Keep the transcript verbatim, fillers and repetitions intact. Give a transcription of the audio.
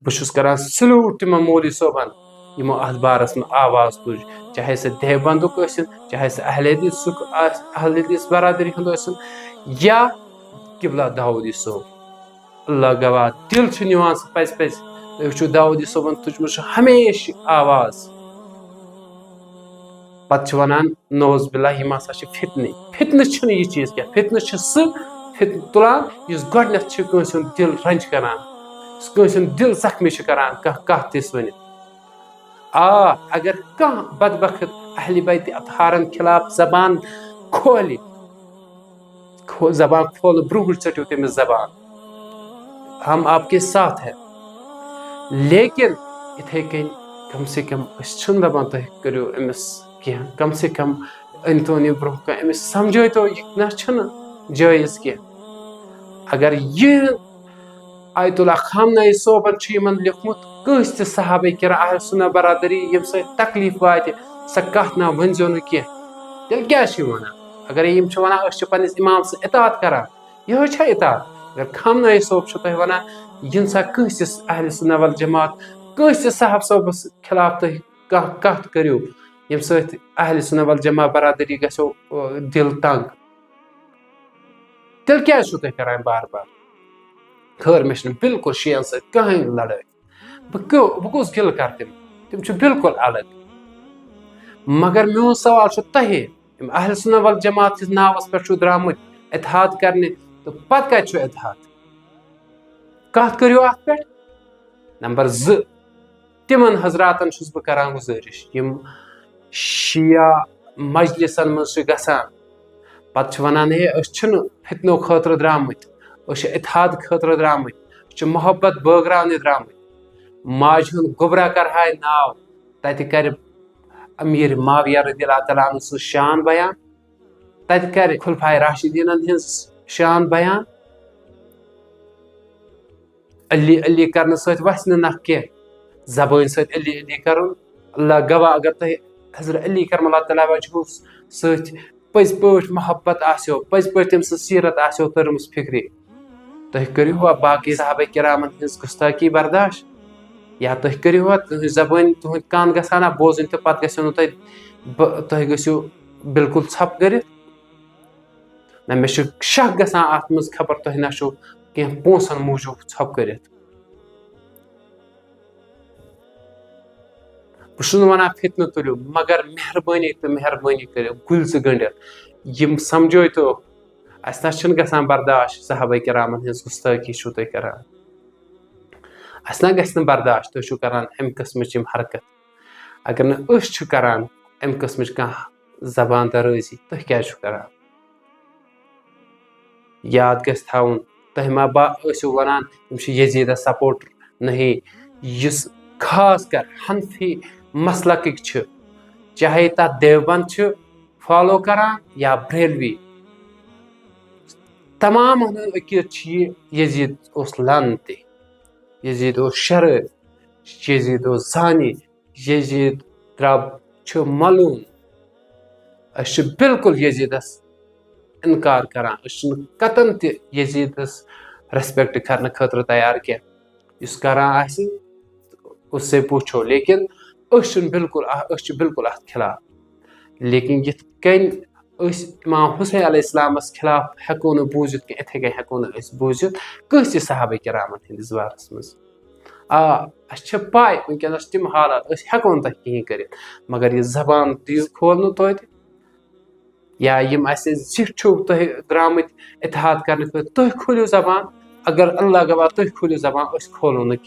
بہٕ چھُس کران سلیوٹ تِمن مولوی صٲبن، یِمو اتھ بارس منٛز آواز تُج، چاہے سُہ دیوبندُک ٲسِن، چاہے سُہ اہل حدیثُک آسہِ، اہل حدیث برادری ہُنٛد ٲسِن، یا قبلہ داوودی صٲب۔ اللہ گواہ، دِل چھُ نِوان سُہ پزِ پزِ۔ تُہۍ وٕچھِو، داوودی صٲبن تُجمٕژ چھِ ہمیشہِ آواز۔ پتہٕ چھِ ونان، نعوذ باللہ، یِم ہسا چھِ فتنہٕ۔ فتنہٕ چھُنہٕ یہِ چیٖز کینٛہہ، فتنہٕ چھُ سُہ فتنہٕ تُلان، یُس گۄڈٕنٮ۪تھ چھُ کٲنٛسہِ ہُنٛد دِل رنٛج کران، کٲنٛسہِ ہُنٛد دِل زخمی چھُ کران، کانٛہہ کتھ تِژھ ؤنِتھ۔ آ، اگر کانٛہہ بدبخت اہل بیت اطہارن خلاف زبان کھولہِ، کھو-، زبان کھولنہٕ برونٛہٕے ژٔٹِو تٔمِس زبان، ہم آپ کے ساتھ ہے۔ لیکن یِتھے کٔنۍ کم سے کم أسۍ چھِنہٕ دپان تُہۍ کٔرِو أمِس کینٛہہ، کم سے کم أنۍتون یہِ برونٛہہ کُن، أمِس سمجھٲیتو، یہِ نہ چھُنہٕ جٲیز کینٛہہ۔ اگر یہِ آیت اللہ خامنہ ای صٲبن چھُ یِمن لیوٗکھمُت، کٲنٛسہِ تہِ صحابہ کرام اہل سنت برادری ییٚمہِ سۭتۍ تکلیف واتہِ، سۄ کتھ نہ ؤنۍزیو نہٕ کینٛہہ۔ تیٚلہِ کیٛازِ چھِ یِم ونان؟ اگر یِم چھِ ونان أسۍ چھِ پننِس امام سٕنٛز اطاعت کران، یِہوٚے چھا اطاعت؟ اگر خامنہ ای صٲب چھُ تۄہہِ ونان، ییٚمہِ ساتہٕ کٲنٛسہِ اہل سنت والجماعت، کٲنٛسہِ صحابہ صٲبس خلاف تُہۍ کانٛہہ کتھ کٔرِو، ییٚمہِ سۭتۍ اہل سنت والجماعت برادری گژھیو، آ، دِل تنگ، تیٚلہِ کیٛازِ چھُو تُہۍ کران بار بار؟ خٲر، مےٚ چھُنہٕ بالکل شیعن سۭتۍ کٕہٕنۍ لڑٲے۔ بہٕ کیو-، بہٕ کُس گِلہٕ کرٕ تِم؟ تِم چھِ بالکل الگ۔ مگر میون سوال چھُ تۄہہِ، یِم اہل سنت والجماعت کِس ناوس پٮ۪ٹھ چھِو درامٕتۍ اتحاد کرنہِ، تہٕ پتہٕ کتہِ چھُ اتحاد؟ کتھ کٔرِو اتھ پٮ۪ٹھ۔ نمبر زٕ، تِمن حضراتن چھُس بہٕ کران گُزٲرِش، یِم شیعہ مجلسن منٛز چھِ گژھان، پتہٕ چھِ ونان، ہے، أسۍ چھِنہٕ فتنو خٲطرٕ درامٕتۍ، أسۍ چھِ اتحاد خٲطرٕ درامٕتۍ، أسۍ چھِ محبت بٲگراونہِ درامٕتۍ۔ ماجہِ ہُنٛد گوٚبرا کرہاے ناو، تتہِ کرِ امیر معاویہ رضی اللہ تعالیٰ عنہ سٕنٛز شان بیان، تتہِ کرِ خلفائے راشدینن ہٕنٛز شان بیان۔ علی علی کرنہٕ سۭتۍ وَسہِ نہٕ نکھ کینٛہہ، زبٲنۍ سۭتۍ علی علی کرُن۔ اللہ گواہ، اگر تۄہہِ حضرت علی کرم اللہ تعالیٰ وجہہ سۭتۍ پٔزۍ پٲٹھۍ محبت آسیو، پٔزۍ پٲٹھۍ تٔمۍ سٕنٛز سیرت آسیو تٔرمٕژ فکرِ، تُہۍ کٔرِو ہا باقٕے صحابہ کرامن ہٕنٛز گستاخی برداشت؟ یا تُہۍ کٔرِو ہا، تُہٕنٛز زبٲنۍ، تُہٕنٛدۍ کان گژھان ہا بوزٕنۍ تہٕ پتہٕ گژھیو نہٕ تۄہہِ ب-، تُہۍ گٔژھِو بالکل ژھۄپہٕ کٔرِتھ؟ نہ، مےٚ چھُ شک گژھان اتھ منٛز، خبر تۄہہِ نہ چھُو کینٛہہ پونٛسن موٗجوٗب ژھۄپہٕ کٔرِتھ۔ بہٕ چھُس نہٕ ونان فتنہٕ تُلِو، مگر مہربٲنی تہٕ مہربٲنی کٔرِو گُلۍ زٕ گٔنڈِتھ۔ یِم سمجھٲیتو، اسہِ نہ چھُنہٕ گژھان برداش، صحابہ کرامن ہٕنٛز گستٲخی چھِو تُہۍ کران۔ اسہِ نہ گژھِ نہٕ برداش، تُہۍ چھِو کران امہِ قٕسمٕچ یِم حرکت۔ اگر نہٕ أسۍ چھِ کران امہِ قٕسمٕچ کانٛہہ زبان درٲزی، تُہۍ کیٛازِ چھِو کران؟ یاد گژھِ تھاوُن، تُہۍ ما با ٲسِو ونان یِم چھِ یزیدس سپورٹر؟ نہیں، یُس خاص کر حنفی مسلکٕکۍ چھِ، چاہے تتھ دیوبند چھِ فالو کران یا بریلوی، تمام ہُنٛد عقیٖدٕ چھُ یہِ، یزید اوس لعنتی، یزید اوس شرٲبۍ، یزید اوس زانی، یزید درٛاو، چھُ ملعون۔ أسۍ چھِ بالکل یزیدس انکار کران، أسۍ چھِنہٕ قطعاً تہِ یزیدس ریسپیکٹ کرنہٕ خٲطرٕ تیار کینٛہہ۔ یُس کران آسہِ، اس سے پوچھو، لیکن أسۍ چھِنہٕ بالکل ا-، أسۍ چھِ بالکل اتھ خلاف۔ لیکن یِتھ کٔنۍ أسۍ امام حسین علیہ السلامس خلاف ہٮ۪کو نہٕ بوٗزِتھ کینٛہہ، اِتھے کٔنۍ ہٮ۪کو نہٕ أسۍ بوٗزِتھ کٲنٛسہِ صحابہ کرامن ہٕنٛدِس بارس منٛز۔ آ، اسہِ چھِ پاے وٕنکیٚنس تِم حالات، أسۍ ہٮ۪کو نہٕ تۄہہِ کِہیٖنۍ کٔرِتھ، مگر یہِ زبان دِیِو کھولنہٕ توتہِ۔ یا یِم اسہِ زِٹھۍ چھِو تۄہہِ درامٕتۍ اتحاد کرنہٕ خٲطرٕ، تُہۍ کھوٗلِو زبان۔ اگر اللہ گواہ تُہۍ کھوٗلِو زبان، أسۍ کھولو نہٕ کینٛہہ۔